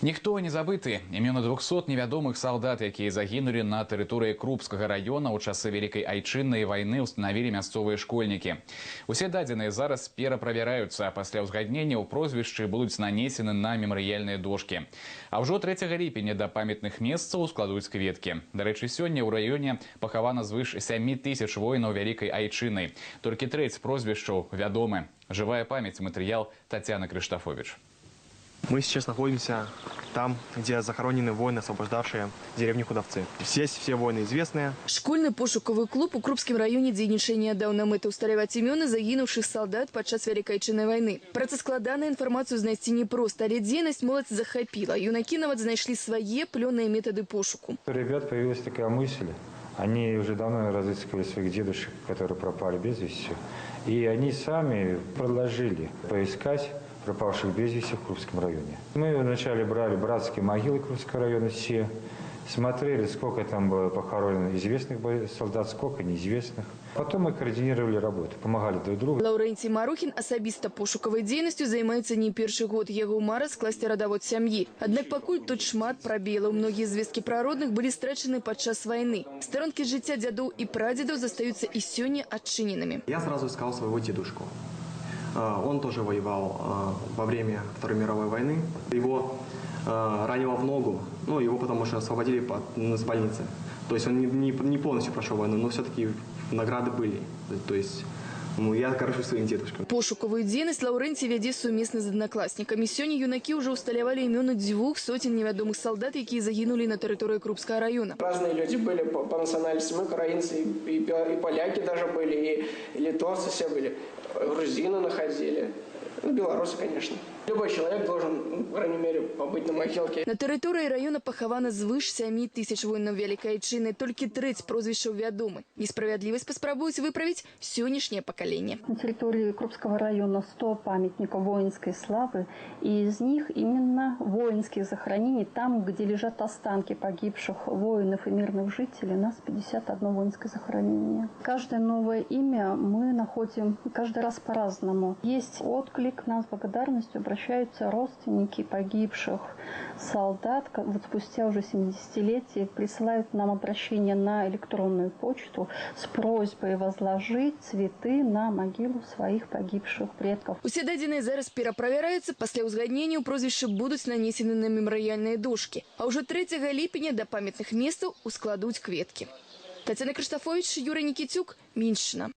Ніхто не забыты. Імёны 200 невядомых салдат, якія загінулі на тэрыторыі Крупскага раёна ў часы Вялікай Айчыннай вайны, устанавілі мясцовыя школьнікі. Усе дадзеныя зараз пераправяраюцца, а пасля ўзгаднення ў прозвішчы будуць нанесены на мемарыяльныя дошкі. А ўжо 3 ліпеня да памятных месцаў складуць кветкі. Дарэчы, сёння ў раёне пахавана звыш 7 тысяч воінаў Вялікай Айчыннай. Толькі трэць прозвішчаў вядомы. Жывая памяць, матэрыял Тацяны Крыштафович. Мы сейчас находимся там, где захоронены воины, освобождавшие деревню Худовцы. Здесь все воины известные. Школьны пошукавы клуб у Крупскім раёне дзейнічае нядаўна. Мэта — усталяваць імёны загінуўшых салдат падчас Вялікай Айчыннай вайны. Праца складаная, інфармацыю знайсці непроста, але дзейнасць моладзь захапіла. Юнакі нават знайшлі свае плённыя метады пошуку. У ребят появилась такая мысль. Они уже давно разыскивали своих дедушек, которые пропали без вести. И они сами предложили поискать пропавших без вести в Крупском районе. Мы вначале брали братские могилы Крупского района все, смотрели, сколько там было похоронено известных солдат, сколько неизвестных. Потом мы координировали работу, помогали друг другу. Лаўрэнцій Марухін асабіста пошукавай дзейнасцю займаецца не першы год. Яго мара — скласці радавод сям'і. Аднак пакуль тут шмат прабелаў. Многія звесткі пра родных былі страчаны падчас вайны. Старонкі жыцця дзядоў і прадзедаў застаюцца і сёння адчыненымі. Я сразу искал своего дедушку. Он тоже воевал во время Второй мировой войны. Его ранило в ногу, ну, его потом уже освободили с больницы. То есть он не полностью прошел войну, но все-таки награды были. То есть, ну, я горжусь своим дедушкой. Пошукавую дзейнасць Лаўрэнцій вядзе сумесна з аднакласнікамі. Сёння юнакі ўжо ўсталявалі імёны 200 невядомых салдат, якія загінулі на тэрыторыі Крупскага района. Разные люди были по национальности, мы украинцы, и поляки даже были, и литовцы все были, грузины находили, ну, белорусы, конечно. Любой человек должен, ну, по крайней мере, побыть на могилке. На тэрыторыі раёна пахавана звыш 7 тысяч воінаў Вялікай Айчыны. Толькі трэць прозвішчаў вядомы. Несправядлівасць паспрабуюць выправіць сённяшняе пакаленне. На территории Крупского района 100 памятников воинской славы, и из них именно воинских захоронений, там, где лежат останки погибших воинов и мирных жителей, у нас 51 воинское захоронение. Каждое новое имя мы находим каждый раз по-разному. Есть отклик, нам с благодарностью обращаются родственники погибших солдат, вот спустя уже 70-летие присылают нам обращение на электронную почту с просьбой возложить цветы на могилу своих погибших предков. Усе дадзеныя зараз пераправяраюцца, пасля ўзгаднення прозвішчы будуць нанесены на мемарыяльныя дошкі. А ўжо 3 ліпеня да памятных месцаў ускладуць кветкі. Тацяна Крыштафович, Юрый Нікіцюк, Міншчына.